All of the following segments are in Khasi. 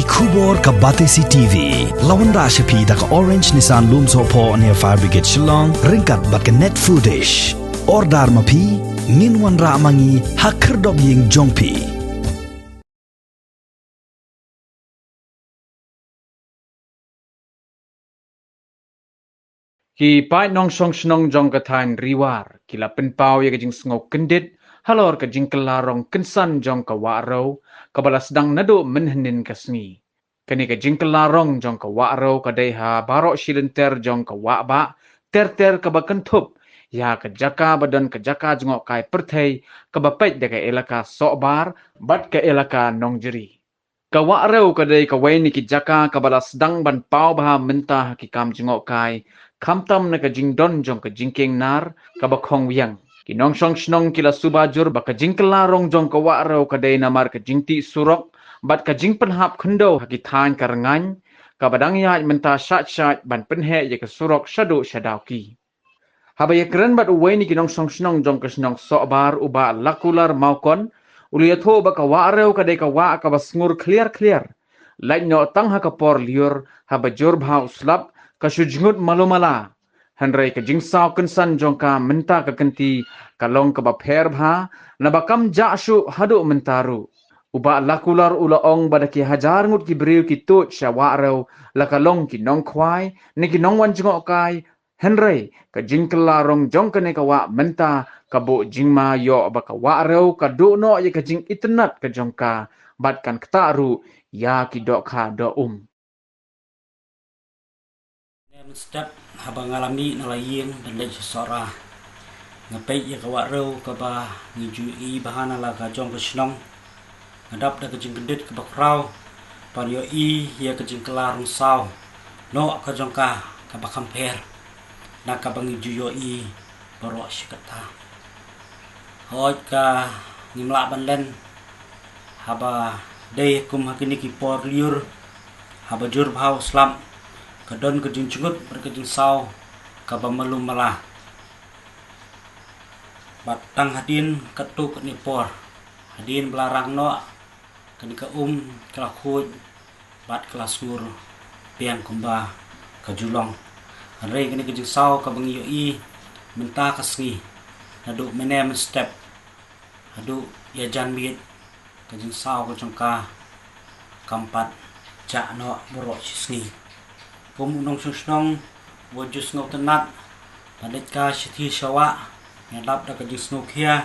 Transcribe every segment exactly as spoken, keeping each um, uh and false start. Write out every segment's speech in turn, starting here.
Khubor ka Batesi T V. La wanrah sha phi da ka Orange Nissan Lumsohphoh near Fire Brigade Shillong, ryngkat bad ka Net Foodish. Order ma phi, ngin wanrah ma ngi ha khyrdop ïing jong phi. Ki paid nongshong shnong jong ka thaiñ Ri War ki la pynpaw ïa ka jingsngew kyndit halor ka jingkylla rong kynsan jong ka Wah Rew, kaba la sdang naduh mynhynnin ka sngi. Kane ka jingkylla rong jong ka Wah Rew ka dei ha baroh shi lynter jong ka Wah Bah, ter ter kaba kynthup ïa ka jaka ba don ka jaka jngohkai pyrthei kaba peit da ka elaka Sohbar bad ka elaka Nongjri. Ka Wah Rew ka dei kawei na ki jaka kaba la sdang ban paw bha mynta ha ki kam jngohkai, khamtam na ka jingdon jong ka jingkieng nar kaba khong wiang. Ki nongshong shnong ki la suba jur ba ka jingkylla rong jong ka Wah Rew ka dei namar ka jingtih surok bad ka jingpynhap khyndew ha ki thaiñ ka Rngaiñ, kaba dang ïaid mynta shait shait ban pynheh ïa ka surok shaduh sha Dawki. Haba ïakren bad uwei na ki nongshong shnong jong ka shnong Sohbar, u Bah Lakular Mawkon, u la ïathuh ba ka Wah Rew ka dei ka wah kaba sngur khliar khliar. Lait noh tang ha ka por lyiur, haba jur bha u slap, ka shu jngut malu mala. Hynrei ka jingsaw kynsan jong ka mynta ka kynti ka long kaba pher bha, naba kam jah shuh haduh mynta ruh. U Bah Lakular u la ong ba da ki hajar ngut ki briew ki tuid sha Wah Rew, la ka long ki nongkhwai ne ki nongwan jngohkai, hynrei ka jingkylla rong jong kane ka wah mynta ka buh jingma ïoh ba ka Wah Rew ka duh noh ïa ka jingitynnad ka jong ka, bad kan ktah ruh ïa ki dohkha doh um. Mynstep haba nga la mih na la ïing ban leit sha Sohra, nga peit ïa ka Wah Rew kaba ngi ju ïohi bha na la ka jong ka shnong. Nga dap da ka jingkyndit kaba khraw ban ïohi ïa ka jingkylla rong saw noh ka jong ka kaba kham pher na kaba ngi ju ïohi baroh shi katta. Hooid, ka ngim lah ban len, haba dei kum ha kine ki por lyiur, haba jur bha u slap, ka don ka jingjngut bad ka jingsaw kaba malu mala. Bad tang hadien katto katne por, hadien ba la rang noh, kane ka um ka la khuid bad ka la sngur biang kumba ka ju long. Hynrei kane ka jingsaw kaba ngi ïohi mynta ka sngi, naduh mynne mynstep haduh ïa janmiet, ka jingsaw ka jong ka kam pat jah noh baroh shi sngi. Kum u nongshong shnong uba ju sngewtynnad ban leit kai shithi sha wah, nga dap da ka jingsngewkhia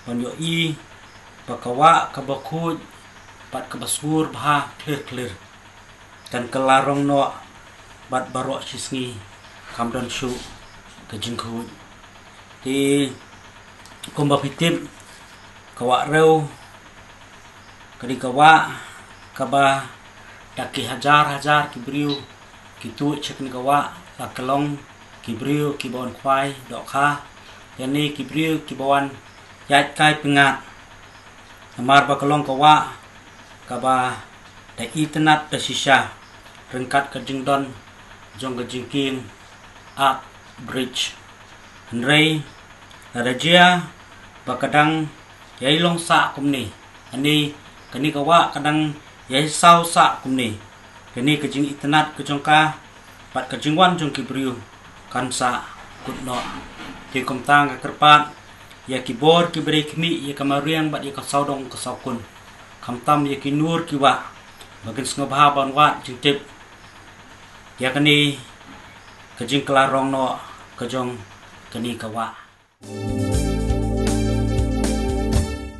ban ïohi ba ka wah kaba khuid bad kaba sngur bha khlir khlir kan kylla rong noh bad baroh shi sngi kam don shuh ka jingkhuid. Te kumba phi tip, ka Wah Rew ka dei ka wah kaba da ki hajar hajar ki briew ki tuid sha kane ka wah, la ka long ki briew kiba wan khwai dohkha, lane ki briew kiba wan ïaid kai pyngngad. Namar ba ka long ka wah kaba da itynnad da shisha ryngkat ka jingdon jong ka jingkieng Arch Bridge. Hynrei lada jia ba ka dang ïai long sah kumne, lane kane ka wah ka dang ïai saw sah kumne, kane ka jingitynnad ka jong ka bad ka jingwan jong ki briew kan sa kut noh. Te kumta nga kyrpad ïa ki bor kiba dei khmih ïa ka mariang bad ïa ka sawdong ka sawkun, khamtam ïa ki nur ki wah, ba kin sngewbha ban wad jingtip ïa kane ka jingkylla rong noh ka jong kane ka wah.